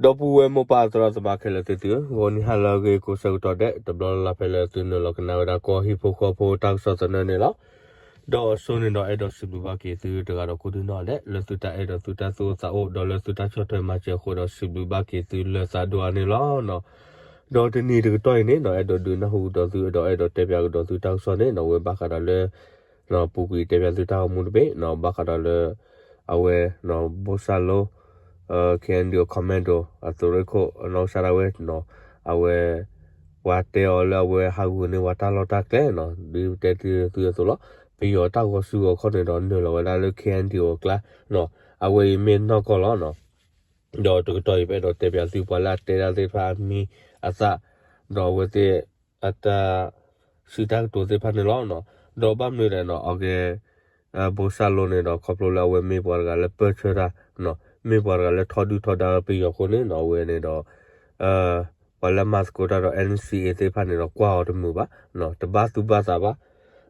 ဒီပုၢ်ဝဲၢ်မိၢ်ပၢ်သရၣ်သမါခဲလၢာ်သ့ၣ်သုဧၢ, ဂီၤနံၤဟါလၢအဂ့ၤကိးဆၢကတီၢ်ဒဲး တဘျီလၢ်လၢ်ဖဲလၢသုနုာ်လီၤကနၣ်ဝဲဒၣ်ကီၢ်ဟံၣ်ဖိဃီဖိတၢ်ကစီၣ်သနၢၣ်န့ၣ်လီၤ. ဒီးအစိန့ၣ်ဒီးအဲၣ်ဒိးစံးဘျုးဘၣ်က့ၤသုတဂၤဒီးကိးဒုနီၢ်ဒဲး လၢသုတၢ်အဲၣ်ဒိးသုတၢ်သူၣ်အိၣ်သးအိၣ် ဒီးလၢသုတၢ်ဆီၣ်ထွဲမၤစၢၤအဃိဒီးစံးဘျုးဘၣ်က့ၤသုလၢသးဒိၣ်အါန့ၣ်လီၤ. ဒီးတနံၤတကတီၢ်အံၤန့ၣ်နီၢ် အဲၣ်ဒိးဒုးနၢ်ဟူကဒီးသု ဒီးအဲၣ်ဒိးတဲပၠးကဒီးသုတၢ်ကစီၣ်န့ၣ်နီၢ် ဝဲဘၣ်ဃးဒီးလၢ ပူၤကွံာ်တဲပၠးသုတၢ်ဂီၤမူတဘ့ၣ်နီၢ် ဘၣ်ဃးဒီးလၢ အဝဲ ဘိၣ်စၢ်လိ K N D O Commando အသုးရ့ၣ်ခိၣ်နီၢ်ကစၢ်ဒၣ်ဝဲနီၢ် အဝဲ ပှၤတဲအီၤလၢအဝဲဟးဂူာ်န့ၢ်ဝဲတၢ်လီၢ်တၢ်ကျဲနီၢ် ဒ်ပတဲသုအသိးလီၤ. ပယီၤတၢ်ဂီၤစုဂီၤခီၣ်န့ၣ်ဒီး နုာ်လီၤဝဲဒၣ်လၢ K N D O အကျါနီၢ် အဝဲအံၤမ့ၢ်နီၢ်ကီၢ်လီၤနီၢ်. ဒီးတကတီၢ်အံၤ ပအဲၣ်ဒိးတဲပၠးသုပှၤလၢအတဲဒၣ်သ့ၣ်တဖၣ်အမံၤအသၣ် ဒီးအဝဲသ့ၣ် အတၢ် စံးတၢ်ကတိၤသ့ၣ်တဖၣ်န့ၣ်လီၤ. ဒီးဘၣ်မနုၤလဲၣ်နီၢ် အကဲ ဘိၣ်စၢ်လိန့ၣ်ဒီး ခီဖျိလၢအဝဲမ့ၢ်ပှၤတဂၤလၢပၢၢ်ဆၢတၢ် မ့ၢ်ပှၤတဂၤလၢထီဒုၣ်ထီဒါပယီၤအဃိန့ၣ်နီၢ် အဝဲန့ၣ်ဒီး ပှၤလၢမၤသကိးတၢ်ဒီး N C A သ့ၣ်တဖၣ်န့ၣ်ဒီး ကွၢ်အီၤတမုာ်ဘၣ် တဘၣ်သူၣ်ဘၣ်သးဘၣ်.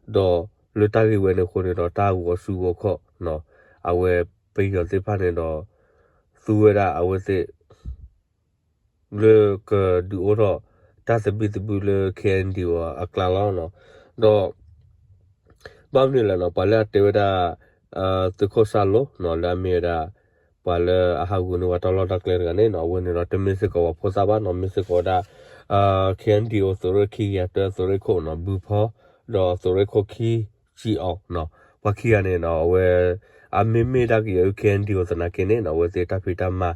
ဒီးလၢတၢ်ဂ့ၢ်ဝဲန့ၣ်အဃိန့ၣ်ဒီး တၢ်ဂီၤစုဂီၤခီၣ် အဝဲပယီၤသ့ၣ်တဖၣ်န့ၣ်ဒီး သူဝဲဒၣ်အဝဲသ့ၣ် လၢကဒုးအိၣ်ထီၣ်တၢ်သဘံၣ်သဘုၣ်လၢ K N D O အကျါလီၤ. ဒီး ဘၣ်မနုၤလဲၣ်နီၢ် ပှၤလၢအတဲဝဲဒၣ် သုးခိၣ်စၢ်လိနီၢ် လၢအမ့ၢ်ဝဲဒၣ် ပှၤလၢအဟးဂူာ်န့ၢ်ဝဲတၢ်လီၢ်တၢ်ကျဲတဂၤန့ၣ်နီၢ် အဝဲန့ၣ်ဒီးတမ့ၢ်စ့ၢ်ကီးပှၤဖိသၣ်ဘၣ်နီၢ် မ့ၢ်စ့ၢ်ကီးဝဲဒၣ် K N D O သုးရ့ၣ်ခံကယၤတၢ သုးရ့ၣ်ခိၣ်နီၢ် ဘုဖီ ဒီးသုးရ့ၣ်ခိၣ်ခံ စံးအီၤနီၢ် ပှၤခံဂၤန့ၣ်နီၢ် အဝဲ အမ့မ့ၢ်ဒၣ်ကယဲၢ် K N D O သနာ်က့န့ၣ်နီၢ် အဝဲသ့ၣ်တၢ်ဖံးတၢ်မၤ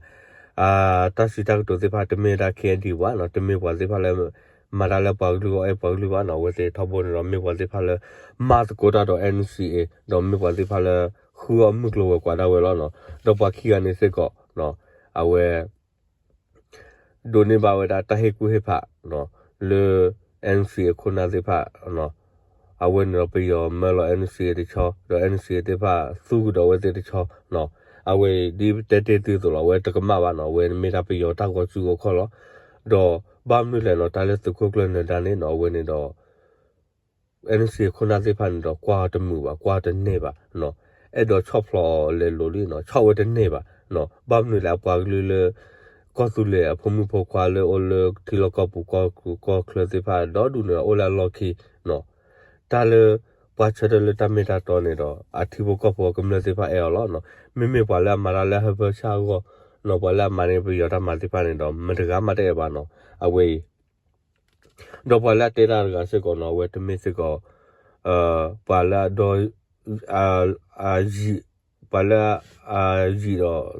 တၢ်စံးတၢ်ကတိၤသ့ၣ်တဖၣ် တမ့ၢ်ဝဲဒၣ် K N D O ဘၣ်နီၢ် တမ့ၢ်ပှၤသ့ၣ်တဖၣ်လၢ မၤတၢ်လၢပှၤကလုာ်အဂီၢ်အဲၣ်ပှၤကလုာ်ဘၣ်နီၢ် အဝဲသ့ၣ်ထီဘိန့ၣ်ဒီး မ့ၢ်ပှၤသ့ၣ်တဖၣ်လၢ မၤသကိးတၢ်ဒီး N C A ဒီးမ့ၢ်ပှၤသ့ၣ်တဖၣ်လၢ ဃုအီၣ်မုၢ်ကျိၤဝဲၤကွာ်ဒၣ်ဝဲလီၤနီၢ် ဒီးပှၤခံဂၤန့ၣ်စ့ၢ်ကီး အဝဲ ဒိးန့ၢ်ဘၣ်ဝဲဒၣ်တၢ်ဟ့ၣ်ကူၣ်ဟ့ၣ်ဖး လၢ N C A အခိၣ်နၢ်သ့ၣ်တဖၣ် အဝဲန့ၣ်ဒီးပယီၤမၢလီၤ N C A တဆီ ဒီး N C A သ့ၣ်တဖၣ်သူကဒီးအဝဲသ့ၣ်တဆီ အဝဲအံၤဒ်ပတဲတ့ၢ်သုအသိးလီၤ အဝဲတကမၣ်ဘၣ်နီၢ် အဝဲမ့ၢ်ဒၣ်ပယီၤတၢ်ဂီၤစုဂီၤခီၣ်လီၤ. ဒီးဘၣ်မနုၤလဲၣ်နီၢ် တၢ်လၢသုးခိၣ်ကျၢၢ်နၢၤဒါန့ၣ်နီၢ် အဝဲန့ၣ်ဒီး N C A အခိၣ်နၢ်သ့ၣ်တဖၣ်န့ၣ်ဒီး ကွၢ်အီၤတမုာ်ဘၣ် ကွၢ်အီၤတန့ၢ်ဘၣ် အဲၣ်ဒိးဆီၣ်ဖျိးအီၤလဲၤလိၤလံနီၢ် ဆီၣ်ဝဲတန့ၢ်ဘၣ် ဘၣ်မနုၤလဲၣ် အပှၤကလုာ်လၢ ကီၢ်သူလ့ၤအဖိမုၣ်ဖိခွါလၢအိၣ်လၢထံလီၢ်ကီၢ်ပူၤကီၢ်ချၢသ့ၣ်တဖၣ်ဒီဒူၣ်န့ၣ်ဒီး အိၣ်လၢအလီၢ်ခံနီၢ် တၢ်လၢ ပှၤဆၢထၢၣ်လၢတၢ်မ့ၢ်တၢ်တီန့ၣ်ဒီး အထံဖိကီၢ်ဖိကမျၢၢ်သ့ၣ်တဖၣ်အဲၣ်အီၤလီၤနီၢ် မ့မ့ၢ်ပှၤလၢအမၤတၢ်လၢဟၢဖၢဆၣ်အဂီၢ်နီၢ် ပှၤလၢအမၤန့ၢ်ပယီၤတၢ်မၤသ့ၣ်တဖၣ်န့ၣ်ဒီး မတဂၤမးတအဲၣ်ဘၣ်နီၢ် အဝဲအံၤ ဒီးပှၤလၢအတဲတၢ်တဂၤစ့ၢ်ကီးနီၢ် အဝဲတမ့ၢ်စ့ၢ်ကီး ပှၤလၢအဒီ အယံာ် ပှၤလၢ အယံာ်ဒီး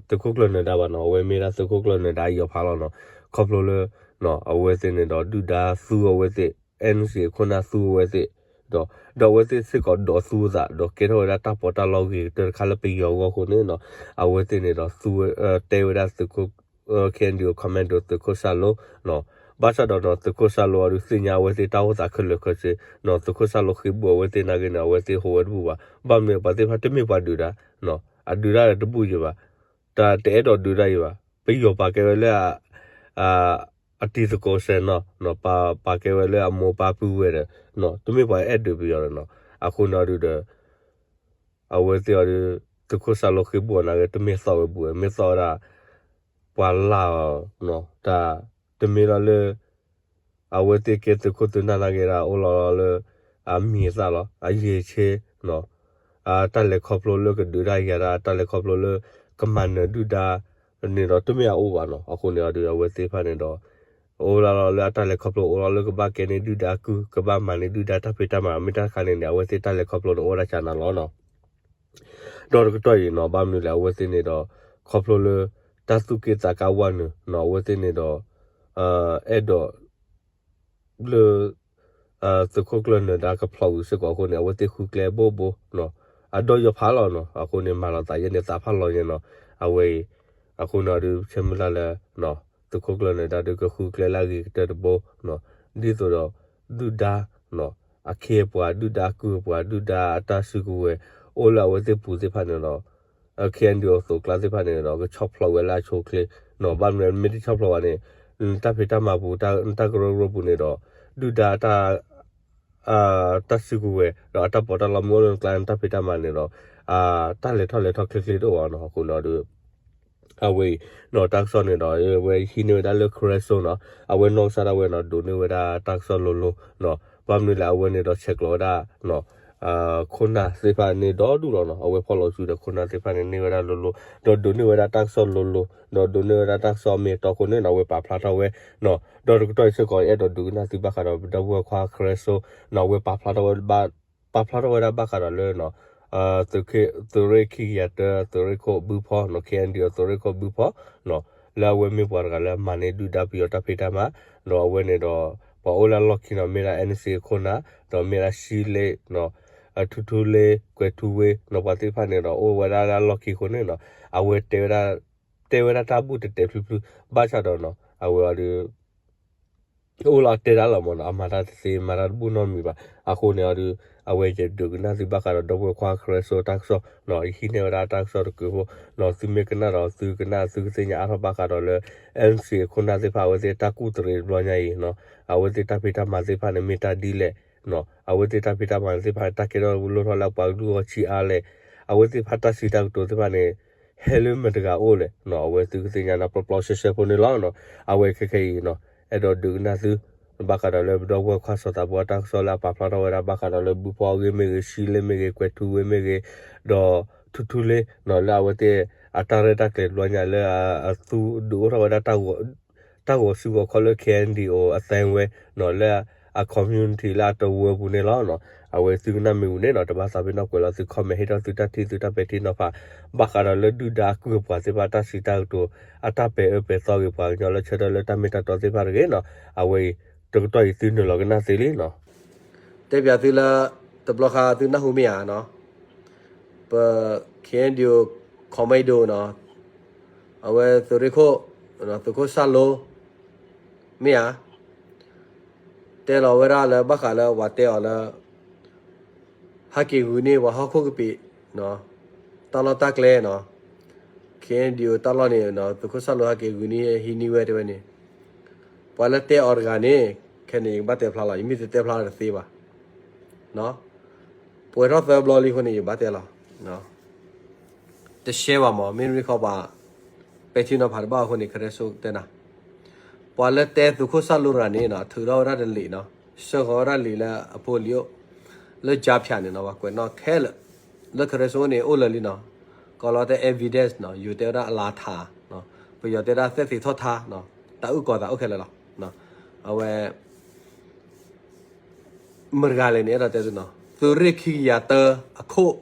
သုးခိၣ်ကျၢၢ်နၢၤဒါဘၣ်နီၢ် အဝဲမ့ၢ်ဒၣ်သုးခိၣ်ကျၢၢ်နၢၤဒါအံၤအီၤဖးလီၤနီၢ် ခီဖျိလၢ အဝဲသ့ၣ်န့ၣ်ဒီးဒုၣ်ဒါသူအဝဲသ့ၣ် N C A အခိၣ်နၢ်သူအဝဲသ့ၣ် ဒီး ဒီးအဝဲသ့ၣ်စ့ၢ်ကီးဒိးသူအသး ဒီးကဲထီၣ်ဝဲဒၣ်တၢ်ပီးတၢ်လီဂ့ၤကတၢၢ်တခါလၢပယီၤအဂီၢ်အဃိန့ၣ်နီၢ် အဝဲသ့ၣ်န့ၣ်ဒီးသူ တဲဝဲဒၣ်သုးခိၣ် K N D O Commando သုးခိၣ်စၢ်လိနီၢ် ဘၣ်ဆၣ်ဒီးနီၢ် သုးခိၣ်စၢ်လိအဒုးသ့ၣ်ညါအဝဲသ့ၣ်တၢ်အိၣ်သးခဲလၢာ်ခဲဆ့နီၢ် သုးခိၣ်စၢ်လိဃ့ဘူးအဝဲသ့ၣ်နာ်က့န့ၣ် အဝဲသ့ၣ်ဟူးဝဲတဘူၣ်ဘၣ် ဘၣ်မနုၤပှၤသ့ၣ်တဖၣ်တမ့ၢ်ပှၤဒုးတၢ် အဒုးတၢ်ဒီးတဘူၣ်ယံၤဘၣ် တၢ်တအဲၣ်ဒိးဒုးတၢ်ယံၤဘၣ် ပယီၤပာ်ကဲဝဲလၢ အတံၤသကိးစဲးနီၢ် ပာ်ကဲဝဲလၢအမိၢ်ပၢ်ပုၢ်ဝဲၢ်ဒီး တမ့ၢ်ပှၤအဲၣ်ဒုးပယီၤဒီးနီၢ် အဃိန့ၣ်အဒုးဒီး အဝဲသ့ၣ်အီၤဒီး သုးခိၣ်စၢ်လိဃ့ဘူးအီၤနာ်က့ တမ့ၢ်သီၣ်ဝဲဘူးဝဲ မ့ၢ်သီၣ်ဝဲဒၣ် ပှၤလၢ်အီၤ တၢ် တမ့ၢ်လီၤလၢ အဝဲသ့ၣ်ကဲသုးခိၣ်သုးနၢ်နာ်က့ဒၣ် အိၣ်လီၤလီၤလၢ အမံၤအသၣ်လီၤ အရည်အချင်းနီၢ် အတၢ်လဲၤခီဖျိလၢကဒုးတၢ်ယၤတၢ် တၢ်လဲၤခီဖျိလၢ ကမၤနၢၤဒုၣ်ဒါ န့ၣ်ဒီးတမ့ၢ်အအိၣ်ဘၣ်နီၢ် အဃိန့ၣ်အဒုး အဝဲသ့ၣ်တဖၣ်န့ၣ်ဒီး အိၣ်လီၤလီၤလၢအတၢ်လဲၤခီဖျိ အိၣ်လီၤလၢကဘၣ်ကဲန့ၢ်ဒုၣ်ဒါကုၢ် ကဘၣ်မၤန့ၢ်ဒုၣ်ဒါတၢ်ဖံးတၢ်မၤ မ့ၢ်တၢ်တခါန့ၣ်န့ၣ် အဝဲသ့ၣ်တၢ်လဲၤခီဖျိန့ၣ်အိၣ်ဝဲဒၣ်ကနၤလီၤနီၢ် ဒီးတကတီၢ်အံၤနီၢ် ဘၣ်မနုၤလဲၣ် အဝဲသ့ၣ်န့ၣ်ဒီး ခီဖျိလၢ တၢ်သူၣ်က့ၣ်သးကါဝါနုာ်နီၢ် အဝဲသ့ၣ်န့ၣ်ဒီး အဲၣ်ဒိး လၢ သုးခိၣ်ကျၢၢ်နၢၤဒါကဖျိးဝံၤစ့ၢ်ကီးအဃိန့ၣ် အဝဲသ့ၣ်ဃုကျဲဘိဘိနီၢ် အဒီယီၤဖးလီၤနီၢ် အဃိန့ၣ် မၤလီၤသးယဲန့ၣ် သးဖးလီၤယဲနီၢ် အဝဲအံၤ အဃိန့ၣ်အဒုး ဆၢမုၢ်လၢ်လၢ သုးခိၣ်ကျၢၢ်နၢၤဒါဒုးကဃုကျဲလၢအဂ့ၤကတၢၢ်တဘိနီၢ် ဒ်သိးဒီး ဒုၣ်ဒါနီၢ် အခ့အပှၤ ဒုၣ်ဒါအကုၢ်အပှၤ ဒုၣ်ဒါအတၢ်စုကဝဲၤ အိၣ်လၢအဝဲသ့ၣ်ပူၤသ့ၣ်တဖၣ်န့ၣ်ဒီး K N D O အသိးကျါသ့ၣ်တဖၣ်န့ၣ်ဒီး ကဆီၣ်ဖျိးဝဲလၢအဆိအချ့နီၢ် ဘၣ်မနုၤမ့ၢ်တဆီၣ်ဖျိးဘၣ်န့ၣ် နတၢ်ဖံးတၢ်မၤပူၤ နတၢ်ကရၢကရိပူၤန့ၣ်ဒီး ဒုၣ်ဒါအတၢ် တၢ်စုကဝဲၤ ဒီးအတၢ်ပီးတၢ်လီမ့ၢ်အိၣ်လၢနကျါ နတၢ်ဖံးတၢ်မၤန့ၣ်ဒီး တၢ်လဲၤထီၣ်လဲၤထီၣ်ချ့ချ့တအိၣ်ဘၣ်နီၢ် အဃိန့ၣ်ဒီး အဝဲအံၤနီၤ တၢ်ကစီၣ်န့ၣ်ဒီး အဝဲဟံးန့ၢ်ဝဲဒၣ်လၢ Karen နီၤ အဝဲနီၢ်ကစၢ်ဒၣ်ဝဲနီၤ ဒိးန့ၢ်ဝဲဒၣ်တၢ်ကစီၣ်လိၤလိၤနီၤ ဘၣ်မနုၤလဲၣ် အဝဲန့ၣ်ဒီးဆဲးကျိးဝဲဒၣ် ခိၣ်နၢ်သ့ၣ်တဖၣ်န့ၣ်ဒီဒူၣ်လီၤနီၤ အဝဲဖီၣ်လီၤစုဒီးခိၣ်နၢ်သ့ၣ်တဖၣ်န့ၣ် န့ၢ်ဝဲဒၣ်လိၤလိၤ ဒီးဒိးန့ၢ်ဝဲဒၣ်တၢ်ကစီၣ်လိၤလိၤ ဒီးဒိးန့ၢ်ဝဲဒၣ်တၢ်ကစီၣ်အမ့ၢ်အတီအဃိန့ၣ်နီၤ အဝဲပာ်ဖျါထီၣ်ဝဲနီၤ ဒီးတကတီၢ်အံၤစ့ၢ်ကီး အဲၣ်ဒိးဒုးကနၣ်သုဘၣ်ဃးဒီး ပဒီပုၢ်ဝဲၢ်ခွါ Karen နီၤ အဝဲပာ်ဖျါထီၣ်ဝဲ ပာ်ဖျါထီၣ်ဝဲဒၣ်ဘၣ်ဃးဒီးလၢ သုးရ့ၣ်ခံကယၤတၢ သုးရ့ၣ်ခိၣ်ဘုဖီနီၤ K N D O သုးရ့ၣ်ခိၣ်ဘုဖီနီၤ လၢအဝဲမ့ၢ်ပှၤတဂၤလၢအမၤန့ၢ်ဒုၣ်ဒါပယီၤတၢ်ဖံးတၢ်မၤ ဒီးအဝဲန့ၣ်ဒီး ပှၤအိၣ်လၢအလီၢ်ခံနီၤ မ့ၢ်ဒၣ် N C ခိၣ်နၢ် ဒီးမ့ၢ်ဒၣ် ရှံလ့နီၤ ထူထူလ့ ကွဲၤထူဝ့နီၤ ပှၤသ့ၣ်တဖၣ်န့ၣ်ဒီး အိၣ်ဝဲဒၣ်လၢအလီၢ်ခံအဃိန့ၣ်နီၤ အဝဲတဲဝဲဒၣ် တဲဝဲဒၣ်တၢ်ဘူၣ်တဲာ်တဲာ်ဖျုဖျု ဘၣ်ဆၣ်ဒီးနီၤ အဝဲအီၤဒုး အိၣ်လၢအတဲဒၣ်လီၤမးနီၤ အမၤတၢ်တသ့ မၤတၢ်တဘူၣ်နီတမံၤဘၣ်. အဃိန့ၣ်အီၤဒုး အဝဲယဒုးကနၣ်သုဘၣ်ဃးဒီး ဒီပုၢ်ဝဲၢ်ခွါ Karen တၢ်ကစီၣ်နီၤ ယဟံးန့ၢ်ဝဲဒၣ်တၢ်ကစီၣ်တကုးဖိနီၤ သုမ့ၢ်ကနၣ်ဒီးသုကနၣ် သုကသ့ၣ်ညါအါထီၣ်ဘၣ်ဃးဒီးလၢ N C ခိၣ်နၢ်သ့ၣ်တဖၣ် အဝဲသ့ၣ်တၢ်ကူၣ်တရံးတဘျီညါအံၤနီၤ အဝဲသ့ၣ်တၢ်ဖံးတၢ်မၤသ့ၣ်တဖၣ်န့ၣ် မ့ၢ်တၢ်ဒ်လဲၣ်နီၤ အဝဲသ့ၣ်တၢ်ဖံးတၢ်မၤသ့ၣ်တဖၣ်န့ၣ် တၢ်ကဲထီၣ်လိၣ်ထီၣ်လၢအပှၤကလုာ်အဂီၢ်ဆံးအါလဲၣ် အဝဲသ့ၣ်တဖၣ်တၢ်စံးတၢ်ကတိၤသ့ၣ်တဖၣ်န့ၣ် ဟဲလၢမတၤတဂၤအအိၣ်လဲၣ်နီၤ အဝဲသုကသ့ၣ်ညါနီၤ ပျီပျီဆှဲဆှဲဖိန့ၣ်လီၤနီၤ အဝဲခဲခဲအံၤနီၤ အဲၣ်ဒိးဒုးကနၣ်သု ဘၣ်ဃးဒီးလၢပဒီပုၢ်ဝဲၢ်ခွါစီၤသးဘိအတၢ်ကစီၣ်လၢအပာ်ဖျါထီၣ်ဝဲဒၣ် ဘၣ်ဃးဒီးလၢဘုဖီအဂ့ၢ်မ့ၢ်ဂ့ၤ ရှံလ့မ့ၢ်ဂ့ၤ ကွဲၤထူဝ့မ့ၢ်ဂ့ၤ ဒီးထူထူလ့နီၤ လၢအဝဲသ့ၣ်အတၢ်ရဲၣ်တၢ်ကျဲၤတဘျီညါလၢအသူဒုးအိၣ်ထီၣ်ဝဲဒၣ် တၢ်ဂီၤစုဂီၤခီၣ်လၢ K N D O အသဲဝဲနီၤ လၢအ community လၢအတဝၢပူၤန့ၣ်လီၤနီၤ အဝဲသုကနၣ်မ့ၢ်ဝံၤန့ၣ်နီၤ တဘၣ်သးပ့ၤနီၣ်ကွဲးလီၤသု comment ဟ့ၣ်ထီၣ်သုတၢ်ထံၣ်သုတၢ်ပဲာ်ထံနီၤဖး ဘၣ်ဃးဒီးလၢဒုၣ်ဒါအကုၢ်အပှၤသ့ၣ်တဖၣ်တၢ်စံးတၢ်ကတိၤ အတၢ်ပဲာ်အၢပဲာ်သီဂ့ၤ ပှၤကညီလၢဆၢထၢၣ်လၢတၢ်မ့ၢ်တၢ်တီသ့ၣ်တဖၣ်တဂ့ၤနီၤ အဝဲအံၤ တကတီၢ်အံၤသုနုာ်လီၤကနၣ်သ့လံနီၤ တဲပၠးသုလၢ တဘျီဃီသုနၢ်ဟူမ့ၢ်ဧါနီၤ ပ K N D O commando နီၤ အဝဲသုးရ့ၣ်ခိၣ် သုးခိၣ်စၢ်လိ မ့ၢ်ဧါ တဲလီၤဝဲဒၣ်လၢဘၣ်ဃးလၢပှၤတဲအီၤလၢ ဟဲက့ၤဂုာ်န့ၢ်ပှၤဟီၣ်ခိၣ်ကပ့ၤနီၤ တၢ်လီၢ်တၢ်ကျဲနီၤ K N D O တၢ်လီၢ်န့ၣ် သုးခိၣ်စၢ်လိဟဲက့ၤဂုာ်န့ၢ်ဟံးန့ၢ်ဝဲတဲဝဲန့ၣ် ပှၤလၢတဲအီၤတဂၤန့ၣ် ခဲန့ၣ်ယကဘၣ်တဲဖျါလီၤ ယမ့ၢ်တတဲဖျါတသ့ဘၣ် ပှဲၤထီၣ်သၢဘျီလံအဃိန့ၣ် ယဘၣ်တဲလီၤ တရှဲဘၣ်မး မ့ၢ်ရ့ၣ်ခီပၤ ပဲာ်ထံနီၤဖးတဘၣ်အဃိန့ၣ် ကရဲစိတဲနၤ ပှၤလၢတဲသုးခိၣ်စၢ်လိတဂၤန့ၣ်နီၤ ထုးထီၣ်ဝဲဒၣ်တလံာ်နီၤ ဆှၢဃီၤဝဲဒၣ်လံာ်လၢအဖိအလံၤအိၣ် လၢ ကြားဖြတ် န့ၣ်နီၤ ပှၤကွဲးနီၣ်ခဲလၢာ် လၢကရဲစိန့ၣ် အိၣ်လၢာ်လံနီၤ ကီးလီၤတဲ evidence နီၤ ယိၤတဲဝဲဒၣ်အလါထါ ပယီၤတဲဒၣ်သက်သေထီၣ်ထါ တၢ်အုၣ်ကီၤသးအိၣ်ခဲလၢာ်လီၤ အဝဲ မတၤတဂၤလဲၣ်န့ၣ် အဲၣ်ဒိးတဲသုနီၤ သုးရ့ၣ်ခံကယၤတၢအခိၣ်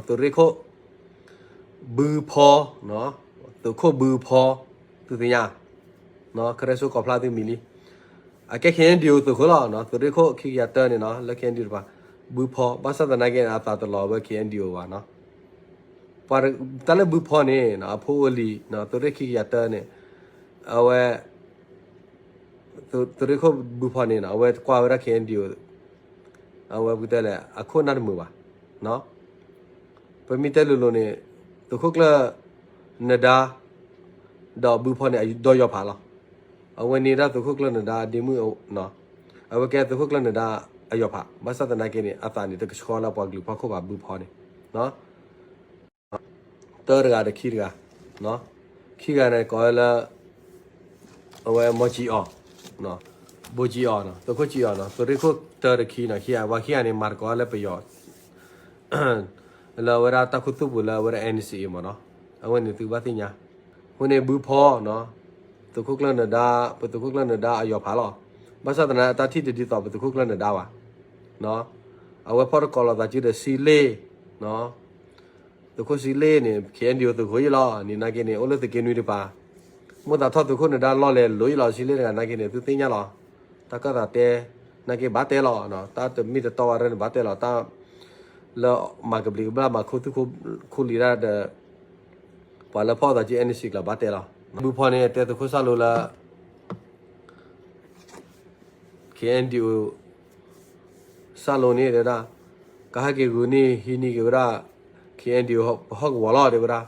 သုးရ့ၣ်ခိၣ် ဘုဖီ သုးခိၣ်ဘုဖီ သုသ့ၣ်ညါ ကရဲစိကိးဖျါသုမံၤလံ အကဲ K N D O သုးခိၣ်လီၤ သုးရ့ၣ်ခိၣ်ခံကယၤတၢန့ၣ်နီၤ လၢ K N D O တပၤ ဘုဖီ ဘၣ်ဆၣ်သနာ်က့ အသးတလီၤဝဲ K N D O ဘၣ်နီၤ ပှၤတၢ်လၢဘုဖီန့ၣ် အဖိအလံၤ သုးရ့ၣ်ခံကယၤတၢန့ၣ် အဝဲ သုးရ့ၣ်ခိၣ်ဘုဖီန့ၣ် အဝဲကွၢ်ဝဲဒၣ် K N D O အဝဲပကတဲလဲၣ် အခိၣ်နၢ်တမုာ်ဘၣ် ပမ့ၢ်တဲလိၤလိၤန့ၣ် သုးခိၣ်ကျၢၢ်နဒါ ဒီးဘုဖီန့ၣ် ဒီးယီၤဖးလီၤ အဝဲန့ၣ်ဒၣ်သုးခိၣ်ကျၢၢ်နဒါအဒ့မုၣ် အဝဲကဲသုးခိၣ်ကျၢၢ်နဒါအယီၤဖး ဘၣ်ဆၣ်သနာ်က့န့ၣ် အသးန့ၣ် တကဆှီလၢပှၤကလုာ်ဖီခိၣ်ဘၣ်ဘုဖီန့ၣ် တၢတဂၤဒီးခံတဂၤ ခံဂၤန့ၣ်ကိးဝဲလၢ အဝဲ မီၤကံအီၤ ဘိကံအီၤနီၤ သုးခိၣ်ကံအီၤနီၤ သုးရ့ၣ်ခိၣ်တၢတခံနီၤ ခံဂၤ ပှၤခံဂၤန့ၣ် မၤသကိးလၢပယီၤ လၢအဝဲဒၣ်တၢ်ခူသူၣ်ပူၤလၢအဝဲဒၣ် N C A မ့ၢ်နီၤ အဝဲန့ၣ်သုဘၣ်သ့ၣ်ညါ အဃိန့ၣ်ဘုဖီနီၤ သုးခိၣ်ကျၢၢ်နဒါ ပသုးခိၣ်ကျၢၢ်နဒါအယီၤဖးလီၤ ဘၣ်ဆၣ်သနာ်က့အတၢ်ထံၣ်တဒ်သိးပသုးခိၣ်ကျၢၢ်နဒါဘၣ် အဝဲဖီၣ်တကိးလိာ်သးစုဒီးစံလ့ၣ် သုးခိၣ်စံလ့ၣ်န့ၣ် K N D O သုးခိၣ်ယံလီၤ န့ၣ်နာ်က့န့ၣ် အိၣ်လၢသုးက့နွံတပၤ မိၣ်သးထီၣ်သုးခိၣ်နဒါလီၢ်လဲၤလိၤယံလီၤ စံလ့ၣ်တဂၤနာ်က့န့ၣ် သုသ့ၣ်ညါလီၤ တၢ်ကၢၣ်သးတဲ နာ်က့ဘၣ်တဲလီၤ တၢ်တမ့ၢ်တတီဘၣ်ရဲၣ်န့ၣ်ဘၣ်တဲလီၤ တၢ်လၢမၤကဘျံးကဘျၣ်မၤခူသူၣ်ခူလံၤတၢ်ဒီး ပှၤလၢဖီၣ်သးစု N C ကျါဘၣ်တဲလီၤ ဘုဖီန့ၣ် တဲသုးခိၣ်စၢ်လိလၢ K N D O စၢ်လိန့ၣ်တဲဝဲဒၣ် ကဟဲက့ၤဂုာ်န့ၢ်ဟံးန့ၢ်က့ၤဝဲဒၣ် K N D O ပဟီၣ်ကဝီၤလီၤတဲဝဲဒၣ်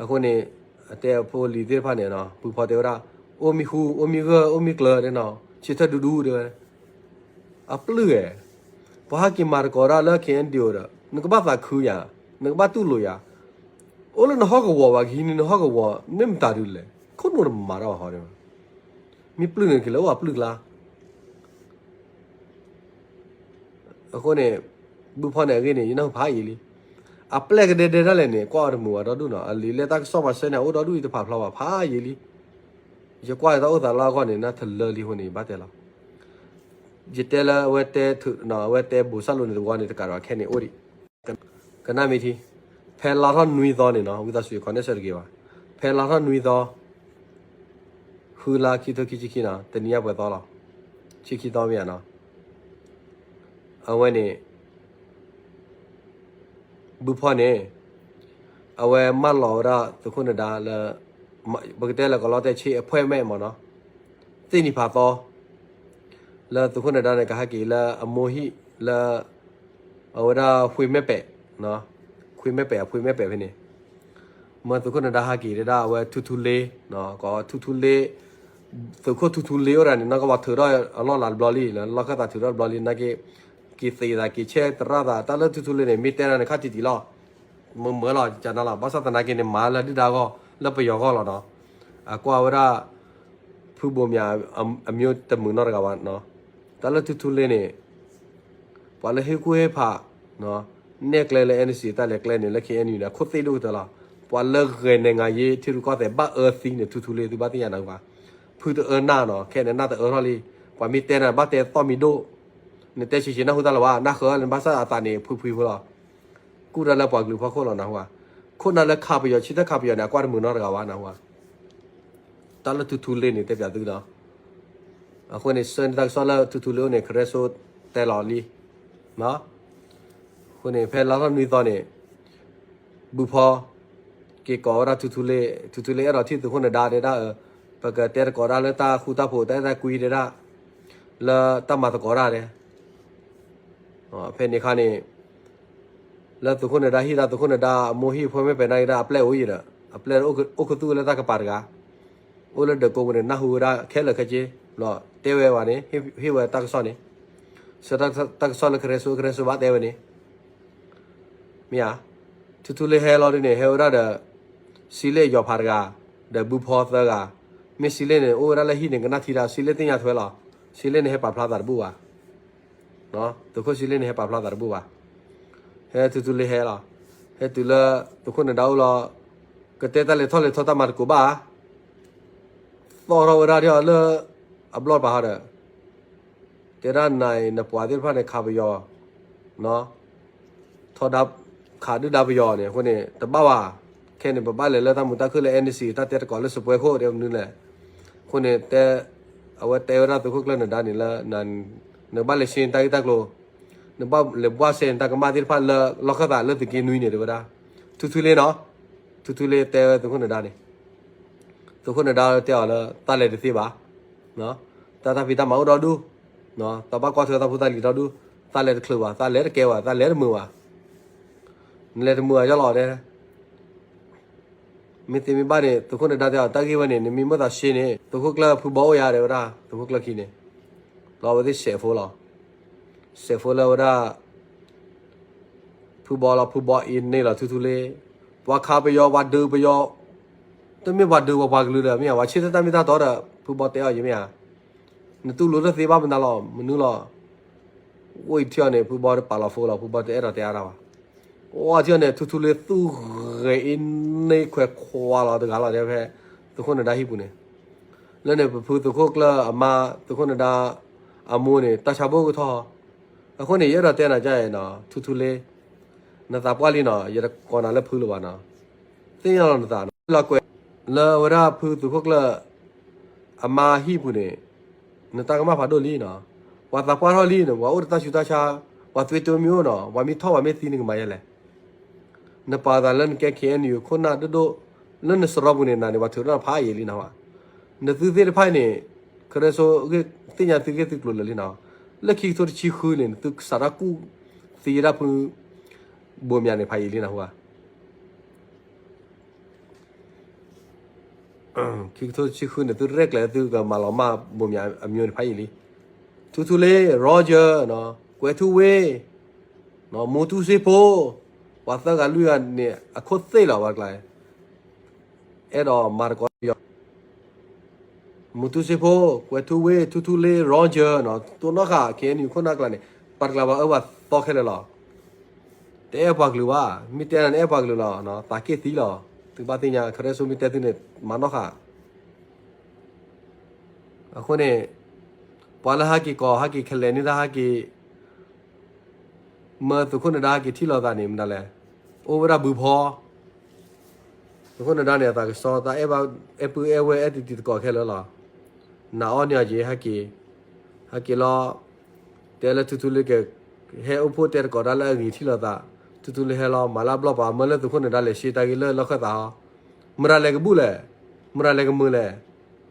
အဃိန့ၣ် အတဲအဖိအလံၤသ့ၣ်တဖၣ်န့ၣ်နီၤ ဘုဖီတဲဝဲဒၣ် အိၣ်မံဃူ အိၣ်မံဂၢၢ် အိၣ်မံကျၢၤတဲနီၤ ဆံထၢၣ်ဒူဒူတဲဝဲ အပျုၢ်ဧါ ပှၤဟဲက့ၤမၤသကိးဒၣ်လၢ K N D O ဒီး နကဘၣ်သးခုယၤ နကဘၣ်တူၢ်လိာ်ယၤ အိၣ်လၢနဟီၣ်ကဝီၤဘၣ် ကဟံးန့ၢ်နဟီၣ်ကဝီၤ မ့ၢ်မတၤဒုလဲၣ် ခိၣ်နူာ်တမၤတၢ်ဘၣ်ဟီဒီး မ့ၢ်ပျုၢ်န့ၣ်က့ၤလၢအိၣ်အပျုၢ်ကျါ အဃိန့ၣ် ဘုဖီန့ၣ်အဂ့ၢ်န့ၣ် ယနၢ်ဟူဖးယံာ်လံ. အပျဲၢ်ကဒဲဒဲဒၣ်လဲာ်န့ၣ် ကွၢ်အီၤတမုာ်ဘၣ်ဒီဒူၣ်နီၤ အလံာ်လဲၢ်တၢ်ကစီၣ်ပှၤဆှၢန့ၣ် အိၣ်ဒီဒူၣ်အံၤတဖးဖျါဘၣ်ဖးယံာ်လံ. ယကွၢ်တၢ်အိၣ်သးလၢအဂီၢ်န့ၣ် နၢ်ထလၢလံအဃိန့ၣ် ယဘၣ်တဲလီၤ. ယတဲလၢအဝဲတဲ အဝဲတဲဘိးစၢ်လိာ်န့ၣ်တဝီန့ၣ် တကးဒီးခဲန့ၣ်အိၣ်ဒံး ကနၣ်မ့ၢ်ထံ ဖဲလါထီၣ်နွံသီန့ၣ်နီၤ ဝံသးစူၤ connection တက့ၤဘၣ်. ဖဲလါထီၣ်နွံသီ ဃုလါခံထိခံဆံခံနီၤ တနံၤညါပှဲၤသီလီၤ. ဆံခံသီမ့ၢ်ဧါနီၤ အဝဲန့ၣ် ဘုဖီန့ၣ် အဝဲမၢလီၤဝဲဒၣ်သုးခိၣ်နဒါလၢ ပကတဲလၢကလီတဲဆ့အဖှဲၣ်မဲာ်မ့ၢ်နီၤ သ့ၣ်နံၤဖးသီ လၢသုးခိၣ်နဒါန့ၣ် ကဟဲက့ၤလၢအမိၢ်ဟံၣ်လၢ အဝဲဒၣ်ဖှ့မဲာ်ပဲာ် ဖှ့မဲာ်ပဲာ် အဖှ့မဲာ်ပဲာ်ဖဲန့ၣ် မ့ၢ်သုးခိၣ်နဒါဟဲက့ၤတဲဒၣ် အဝဲထူထူလ့ ကထူထူလ့ သုးခိၣ်ထူထူလ့အိၣ်ဒၣ်န့ၣ် နီၢ်ကီၢ်ပှၤထုးထီၣ်အလီၢ်လၤတဘျီလံ လၢလီၢ်ခၢၣ်သးထုးထီၣ်တဘျီလံ နာ်က့ က့ၤသ့သးက့ၤဆဲးသရၣ်သး တၢ်လၢထူထူလ့န့ၣ် မ့ၢ်တဲဒၣ်န့ၣ် ခါတံၢ်တံၢ်လီၤ မ့ၢ်မၢလီၤ ကနၤလီၤ ဘၣ်ဆၣ်သနာ်က့န့ၣ် မၤလၢဒုၣ်ဒါဂီၢ် လၢပယီၤဂီၢ်လီၤနီၤ အကွၢ်ဝဲဒၣ် ဖုဘိးမၠး အမျိုးတမုာ်နီတဂၤဘၣ်နီၤ တၢ်လၢထူထူလ့န့ၣ် ပှၤလၢဟ့ၣ်ကူၣ်ဟ့ၣ်ဖး နဲၣ်ကျဲလၢ NCA တၢ်လဲၤကျဲန့ၣ် လၢ KNU န့ၣ် အခိၣ်သ့ၣ်ဒိၣ်ကတၢၢ်လီၤ ပှၤလၢဂဲၤနဲၣ်ငါယ့ ထံရူၢ်ကီၢ်သဲးဘၣ်အၢသံန့ၣ် ထူထူလ့သုဘၣ်သ့ၣ်ညါနၤဘၣ် ဖုတအၢနၢ်နီၤ ခဲန့ၣ်နၢ်တအၢထီၣ်လံ ပှၤမ့ၢ်တဲနၤဘၣ်တဲသီၣ်မံၤဒိၣ် နတဲဆံးဆံးနၢ်ဟူတၢ်လၢၤဘၣ် နၢ်ဃၢၤလၢနဘၣ်ဆၣ်အသးန့ၣ် ဖုဖှံဖိလီၤ ကူၣ်တၢ်လၢပှၤကလုာ်ဖီခိၣ်လီၤနၢ်ဟူဧါ ခိၣ်နၢ်လၢခးပယီၤ ဆံတၢ်ခးပယီၤန့ၣ် အကွၢ်တမုာ်နီတဂၤဘၣ်နၢ်ဟူဧါ တၢ်လၢထူထူလ့န့ၣ် တဲပၠးသုဒီး အဃိန့ၣ် ဆၢန့ၢ်တၢ်ကစီၣ်လၢထူထူလ့အိၣ်န့ၣ် ကရဲစိတဲလီၤလံ အဃိန့ၣ် ဖဲလါထီၣ်နွံသီန့ၣ် ဘုဖီ က့ၤကိးဝဲဒၣ်ထူထူလ့ ထူထူလ့အဲၣ်ဒိးထံၣ်သုးခိၣ်နဒါတဲဒၣ် ပကတဲသကိးဒၣ်လၢတၢ်ဃူတၢ်ဖိး တၢ်အဲၣ်တၢ်ကွံတဲဒၣ် လၢတၢ်မၤသကိးတၢ်တဲ ဖဲန့ၣ်အခါန့ၣ် လၢသုးခိၣ်နဒါဟံၣ်ဒီး သုးခိၣ်နဒါအမိၢ်ဟံၣ် ဖှဲမဲာ်ပဲာ်နၢ်က့ၤဒၣ် အပျဲၢ်အိၣ်ယံၤဒီး အပျဲၢ်အိၣ်ခူသူၣ်လၢတၢ်ကပၤတဂၤ အိၣ်လၢဒၢးကိးပူၤန့ၣ် နၢ်ဟူဝဲဒၣ်ခဲလၢာ်ခဲဆ့ ဘျီတဲဝဲဘၣ်န့ၣ် ဟ့ၣ်ဝဲတၢ်ကစီၣ်န့ၣ် ဆၢတၢ်ကစီၣ်လၢကရဲစိ ကရဲစိဘၣ်တဲဝဲန့ၣ် မ့ၢ်ဧါ ထူထူလ့ဟဲလီၤဒ်န့ၣ် ဟဲဝဲဒၣ်ဒီး စံလ့ၣ်ယီၤဖးတဂၤ ဒီးဘုဖီသၢဂၤ မ့ၢ်စံလ့ၣ်န့ၣ် အိၣ်ဝဲဒၣ်လၢဟံၣ်န့ၣ် ကနၣ်ထံဒီး စံလ့ၣ်သ့ၣ်ညါထွဲလီၤ စံလ့ၣ်န့ၣ်ဟဲပာ်ဖျါသးတဘူၣ်ဘၣ် သုးခိၣ်စံလ့ၣ်န့ၣ် ဟဲပာ်ဖျါသးတဘူၣ်ဘၣ် ဟဲထူထူလ့ဟဲလီၤ ဟဲတုၤလၢ သုးခိၣ်နဒါအိၣ်လီၤ ကတဲတၢ်လဲၤထီၣ်လဲၤထီတၢ်မၤသကိးဘၣ် သီၣ်ထီၣ်ဝဲဒၣ်ဒီးလၢ အဘျီၣ်တပၤဟီဒီး တဲဒၣ်နၤအံၤ နပှၤသ့ၣ်တဖၣ်န့ၣ် ခးပယီၤ ထီဒါ ခးဒုၣ်ဒါပယီၤန့ၣ် အဃိန့ၣ် တဘၣ်ဘၣ် ခဲန့ၣ် ပဘၣ်လဲၤလၢတၢ်မုာ်တၢ်ခုၣ်လၢ NCA တၢ်တဲသကိးလၢစပွဲခိၣ်ဒ်မနုၤလဲၣ် အဃိန့ၣ် တဲ အဝဲတဲဝဲဒၣ်သုးခိၣ်ကျၢၢ်နဒါန့ၣ်လၢ နဘၣ်လဲၤဆှၢနတၢ်ဂ့ၢ်တၢ်ကျိၤ နဘၣ်လဲၤဘှါစဲနတၢ်ကမၣ်သ့ၣ်တဖၣ်လၢ လီၢ်ခၢၣ်သးလၢသုးက့နွံန့ၣ် တဲဝဲဒၣ် ထူထူလ့နီၤ ထူထူလ့တဲဝဲသုးခိၣ်နဒါန့ၣ် သုးခိၣ်နဒါတဲအီၤလၢ တၢ်လဲၤတသ့ဘၣ် တၢ်တၢ်ဖံးတၢ်မၤအိၣ်ဒီဒူၣ် တၢ်ဘၣ်ကွၢ်ထွဲတၢ်ဖိတၢ်လံၤဒီဒူၣ် တၢ်လဲၤတချုးဘၣ် တၢ်လဲၤတကဲဘၣ် တၢ်လဲၤတမုာ်ဘၣ် နလဲၤတမုာ်ဘၣ်ယလီၤတဲ မ့ၢ်သ့မ့ၢ်ဘၣ်န့ၣ် သုးခိၣ်နဒါတဲအီၤ တၢ်ဂ့ၢ်ဝဲန့ၣ် နမ့ၢ်မ့ၢ်သးရှဲန့ၣ် သုးခိၣ်ကျၢၢ်ဖုဘီအိၣ်ယၤတဲဝဲဒၣ် သုးခိၣ်ကျၢၢ်ခံန့ၣ် လီၤဝဲသ့ၣ်စဲးဖိလီၤ စဲးဖိလၢဝဲဒၣ် ဖုဘီလီၤ ဖုဘီအံၤန့ၣ်လီၤ ထူထူလ့ ပှၤခးပယီၤ ပှၤဒုးပယီၤ တမ့ၢ်ပှၤဒုးပှၤပှၤကလုာ်ဒီး မ့ၢ်ဧါ ပှၤဆ့ၣ်တၢ်မ့ၢ်တၢ်တီဒီး ဖုဘီတဲအီၤယမ့ၢ်ဧါ နတူၢ်လိာ်တသ့ဘၣ်မနုၤလီၤ မနုၤလီၤ အိၣ်အံၤထံၣ်အီၤန့ၣ် ဖုဘီတပာ်လီၤဖိလီၤ ဖုဘီတအဲၣ်ဒိးတဲအါတၢ်ဘၣ် အိၣ်ထံၣ်အီၤန့ၣ် ထူထူလ့သူၣ်ဂဲၤအ့န့ၢ်ခွဲးခွါလီၤတဂၤလီၤ တဲဖဲ သုးခိၣ်နဒါဟံၣ်ပူၤန့ၣ် လၢန့ၣ် ပဖုသုးခိၣ်ကျၢၢ်အမါ သုးခိၣ်နဒါ အမိၢ်န့ၣ် တၢ်ဆါဘိၣ်ကထီၣ် အဃိန့ၣ် ယအဲၣ်ဒိးတဲနၤဒ်အံၤနီၤ ထူထူလ့ နသးပှၢ်လံနီၤ ယတကိးနၤလၢဖုလၢၤဘၣ်နီၤ သ့ၣ်ညါလီၤနသးနီၤ လီၤကွဲး လၢဝဲဒၣ်ဖုသုးခိၣ်ကျၢၢ် အမါဟံၣ်ပူၤန့ၣ် နတၢ်ကမၣ်ဖးဒိၣ်လံနီၤ ပှၤသးပှၢ်ထီၣ်လံနီၤ ပှၤအိၣ်ဒီးတၢ်ဆူးတၢ်ဆါ ပှၤသွ့တိမ့ၢ်အိၣ်နီၤ ပှၤမ့ၢ်ထီၣ်ပှၤမ့ၢ်သံနကမၤယဲလဲၣ် နပာ်သးလၢနကဲ KNU ခိၣ်နၢ်ဒိၣ်ဒိၣ် လၢနစရီပူၤန့ၣ် နၤန့ၣ် ပှၤထုးထီၣ်ဖးယံာ်လံနီၤ နသုသ့ၣ်တဖၣ်န့ၣ် ကရၢစိသ့ၣ်ညါသုဂ့ၢ်သုကျိၤလၢာ်လံနီၤ လၢခံကထိတဆံဃုန့ၣ် နသုစးထီၣ်ကူၣ်သံဝဲဒၣ်ဖု ဘိးမၠးန့ၣ် ဖးယံာ်လံနီၤဟူဧါ ခံကထိတဆံဃုန့ၣ် သုရဲၣ်ကျဲၤ သုကမၤလီၤမၢ်ဘိးမၠးအမျိုးန့ၣ် ဖးယံာ်လံ ထူထူလ့ Roger ကွဲးထူဝ့ မူတူစ့ဖိ ပှၤသၢဂၤလွံၢ်ဂၤန့ၣ် အခိၣ်သ့ၣ်လီၤ ပှၤတကျါ အဲၣ်ဒိးမၤသကိးပယီၤ မူတူစ့ဖိ, ကွဲၤထူဝ့, ထူထူလ့, Roger နီၤ, တိၢ်နီၣ်ဃာ် K N U ခိၣ်နၢ်ကျါန့ၣ် ပှၤတကျါဘၣ်အၢဘၣ်သီခဲလၢာ်လီၤ. တအဲၣ်ပှၤကလုာ်ဘၣ်, မ့ၢ်တဲနၤန့ၣ်အဲၣ်ပှၤကလုာ်လီၤ, သးက့ၢ်သံလီၤ. သုဘၣ်သ့ၣ်ညါ ခရဲစိမ့ၢ်တဲသုန့ၣ် မၤနီၣ်ဃာ် အဃိန့ၣ် ပှၤလၢဟဲက့ၤကိး ဟဲက့ၤခဲလဲၣ်န့ၣ်တၢ်ဟဲက့ၤ မၢသုးခိၣ်နဒါဟဲက့ၤထံၣ်လိာ်သးန့ၣ် မတၤလဲၣ်, အိၣ်ဝဲဒၣ်ဘုဖီ သုးခိၣ်နဒါန့ၣ် အသးကစီတၢ်အဲၣ်ဘၣ် အဲၣ်ပုၢ်အဲၣ်ဝဲၢ်အဲၣ်တံၤတံၤသကိးခဲလၢာ်လီၤ. နၤအီၣ်န့ၢ်အီၤက့ၤ ဟဲက့ၤ, ဟဲက့ၤလီၤ, တဲလၢထူထူလ့က ဟဲအိၣ်ဖှိၣ်တဲသကိးတၢ်လၢအဂ့ၤထံၣ်လိာ်သး, ထူထူလ့ဟဲလီၤ မၤလၢအဘျီၣ်ပၤ မၢလၢသုးခိၣ်နဒါလဲၤရှဲတၢ်ဂ့ၢ်လၢလီၢ်ခၢၣ်သးဟီ, မတၤလဲၤကဘူၣ်လဲၣ်, မတၤလဲၤကမုာ်လဲၣ်,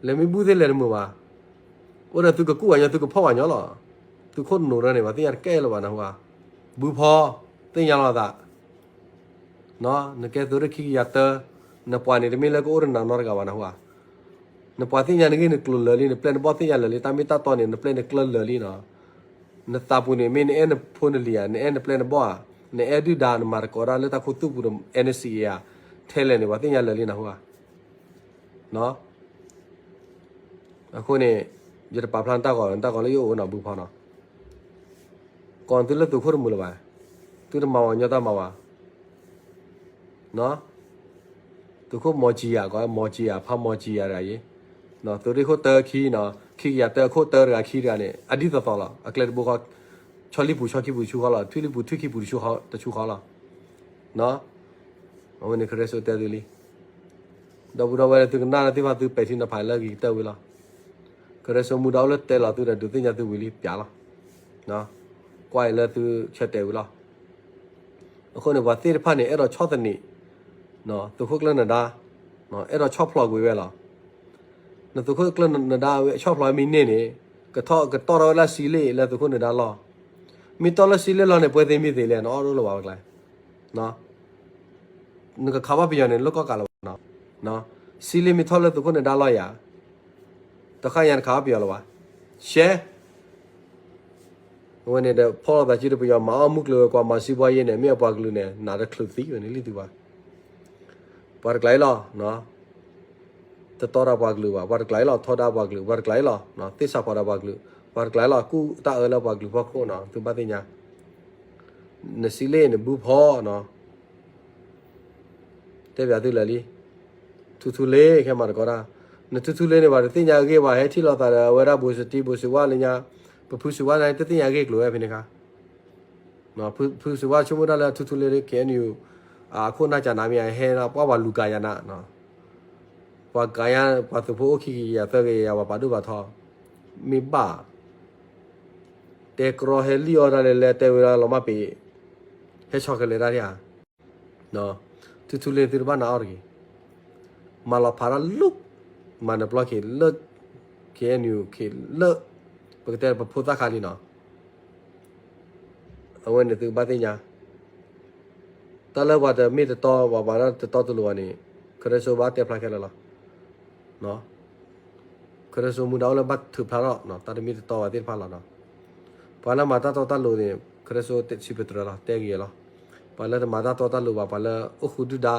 လဲၤမ့ၢ်ဘူၣ်သ့ၣ်လဲၤတမုာ်ဘၣ်. အိၣ်ဒီးသုကကူၣ်ပှၤညီ သုကဖီၣ်ပှၤညီလီၤ. သုးခိၣ်နူာ်ရၢန့ၣ် ပှၤသ့ၣ်ညါတကဲလၢၤဘၣ်နဟူဧါ, ဘုဖီ, သ့ၣ်ညါလီၤသး နကဲသုးရ့ၣ်ခံကယၤတၢ, နပှၤန့ၣ်တမ့ၢ်လၢကအိၣ်ဒီးနၤနီတဂၤဘၣ်နဟူဧါ. နပှၤသ့ၣ်ညါနဂ့ၢ်နကျိၤလၢာ်လံ, နပျဲၢ်နဘီၣ်သ့ၣ်ညါလၢာ်လံ, တၢ်မ့ၢ်တၢ်တီန့ၣ် နပျဲၢ်နကျၢၢ်လၢာ်လံနီၤ. နသးပူၤန့ၣ် မ့ၢ်နအဲၣ်နဖိနလံၤဧါ, နအဲၣ်နပျဲၢ်နဘီၣ်ဧါ, နအဲၣ်ဒုၣ်ဒါ နမၤသကိးတၢ်လၢတၢ်ခူသူၣ်ပူၤဒီး N C A ဧါ, ထဲလဲၣ်န့ၣ် ပှၤသ့ၣ်ညါလၢာ်လံနဟူဧါ. အဃိန့ၣ် ယတပာ်ဖျါနတၢ်ဂီၤ, နတၢ်ဂီၤလၢယအိၣ်နီၤ ဘုဖီနီၤ, ကိးသုလၢသုးခိၣ်တမုာ်လၢၤဘၣ်, သုတမၤဝဲညီတၢ်မၤဝဲ သုးခိၣ်မီၤကံယၤ, ကိးမီၤကံယၤ, ဖးမီၤကံယၤတဂၤအံၤ, သုးရ့ၣ်ခိၣ်တၢခံနီၤ, ခံကယၤတၢခိၣ်တၢတဂၤခံတဂၤန့ၣ် အဒ်သိးသိးလီၤ. အကျဲတဘိဃီ, ဆီလံပူၤဆီခံပူၤတဆူဃီလီၤ, ထွံၣ်လံပူၤထွံၣ်ခံပူၤ တဆူဃီလီၤ. အဝဲန့ၣ် ခရဲစိတဲသုလံ. ဒီပုၢ်ဒီဝဲၢ်လၢသုကနၣ်လၢသ့ၣ်တဖၣ် သုပဲာ်ထံနီၤဖးလၢအဂ့ၤကတၢၢ်ဝံၤလီၤ. ခရဲစိမူဒါအိၣ်လၢတဲလီၤသုဒီး ဒုးသ့ၣ်ညါသုဝံၤလံ ပျးလီၤ. ကွၢ်အံၤလၢသုဆၢတဲာ်ဝံၤလီၤ. အဃိန့ၣ် ပှၤသ့ၣ်တဖၣ်န့ၣ် အဲၣ်ဒိးဆီၣ်သနံး သုးခိၣ်ကျၢၢ်နဒါ, အဲၣ်ဒိးဆီၣ်ဖျိးကွံာ်ဝဲလီၤ. နသုးခိၣ်ကျၢၢ်နဒါဆီၣ်ဖျိးမ့ၢ်န့ၢ်န့ၣ် ကထီၣ်ကတီၢ်ထီၣ်ဝဲဒၣ်စံလ့ၣ်လၢသုးခိၣ်နဒါလီၢ်. မ့ၢ်တီၢ်လၢစံလ့ၣ်လီၢ်န့ၣ် ပှဲၤသ့မ့ၢ်သ့လဲၣ် နအီၣ်ဒိၣ်လၢၤဘၣ်ပကျါ, နကခးဘၣ်ပယီၤန့ၣ် လၢကီၢ်ကးလၢၤဘၣ်နီၤ. စံလ့ၣ်မ့ၢ်ထီၣ်လၢသုးခိၣ်နဒါလီၢ်ယၤ, တဃၣ်ညါနခးဘၣ်ပယီၤလၢၤဘၣ်. ရှဲ အဝဲန့ၣ်ဒီး ဖီၣ်လိာ်သးစုဒီးပယီၤမၤအီၣ်မုၢ်ကျိၤဝဲၤကွာ်မၤစံးဘှါယ့န့ၣ် မ့ၢ်အပှၤကလုာ်န့ၣ် နးတချုးသံဝဲန့ၣ်လံသုဘၣ်. ပှၤတကျါအံၤလီၤ, တတီဒီးပှၤကလုာ်ဘၣ်, ပှၤတကျါအံၤလီၤ ထီဒါပှၤကလုာ်, ပှၤတကျါအံၤလီၤ သ့ၣ်ဆၣ်ဖီးဒီးပှၤကလုာ်, ပှၤတကျါအံၤလီၤ ကူၣ်တၢ်အၢလၢပှၤကလုာ်ဖီခိၣ်နီၤ, သုဘၣ်သ့ၣ်ညါ. နစံလ့ၣ်န့ၣ် ဘုဖီနီၤ တဲပၠးသုလၢာ်လံ. ထူထူလ့ ခဲမၤသကိးတၢ်, နထူထူလ့န့ၣ် ပှၤတသ့ၣ်ညါအဂ့ၢ်ဘၣ်, ဟဲထံၣ်လိာ်သးဒီးအဝဲဒၣ်ဘိးစတံ ဘိးစံးဝါလၢညါ, ပဖုစံးဝါန့ၣ် တသ့ၣ်ညါအဂ့ၢ်ကျိၤဝဲဖဲန့ၣ်ခါ. ဖုစံးဝါဆိကမိၣ်တၢ်လၢထူထူလ့ K N U အခိၣ်နၢ်ကနၤမ့ၢ် ဟဲပှၤပှၤလူၤကၤယၤနၤ, ပှၤကၤယၤ ပှၤသုးဖိအိၣ်ခံကယၤသၢကယၤ ပှၤပာ်ဒိၣ်ပာ်ထီ, မ့ၢ်ဘၣ် တဲကြီဟဲလံၣ်အီၣ်တၢ်လဲၤလဲၤတဲဝဲဒၣ်လီၤမၢ်ပ့ၤ, ဟဲဆီၣ်ကလဲၤတၢ်ဧါ. ထူထူလ့သုတဘၣ်နၤအီၣ်တဂ့ၤ, မၤလီၤဖးတၢ်လီၤ, မၤနပျီက့ၤလၢ K N U က့ၤလၢ ပကတဲပဖိသၣ်ခါလံနီၤ. အဝဲန့ၣ်သုကဘၣ်သ့ၣ်ညါ, တၢ်လၢပှၤတမ့ၢ်တတီ ပှၤပှၤတတီတလိၤဘၣ်န့ၣ် ခရ့စိဘၣ်တဲဖျါခဲလၢာ်လီၤ. ခရ့စိမူဒါအိၣ်လၢဘၣ်ထုးဖျါထီၣ် တၢ်တမ့ၢ်တတီဘၣ်သ့ၣ်တဖၣ်လီၤ. ပှၤလၢမၤတၢ်တီတၢ်လိၤန့ၣ် ခရ့စိစံးပတြၢၤလီၤ တဲဂ့ၤလီၤ. ပှၤလၢတမၤတၢ်တီတၢ်လိၤဘၣ် ပှၤလၢအိၣ်ဃုာ်ဒုၣ်ဒါ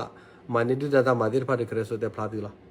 မၤန့ၢ်ဒုၣ်ဒါတၢ်မၤသ့ၣ်တဖၣ်ဒီး ခရ့စိတဲဖျါသုလီၤ.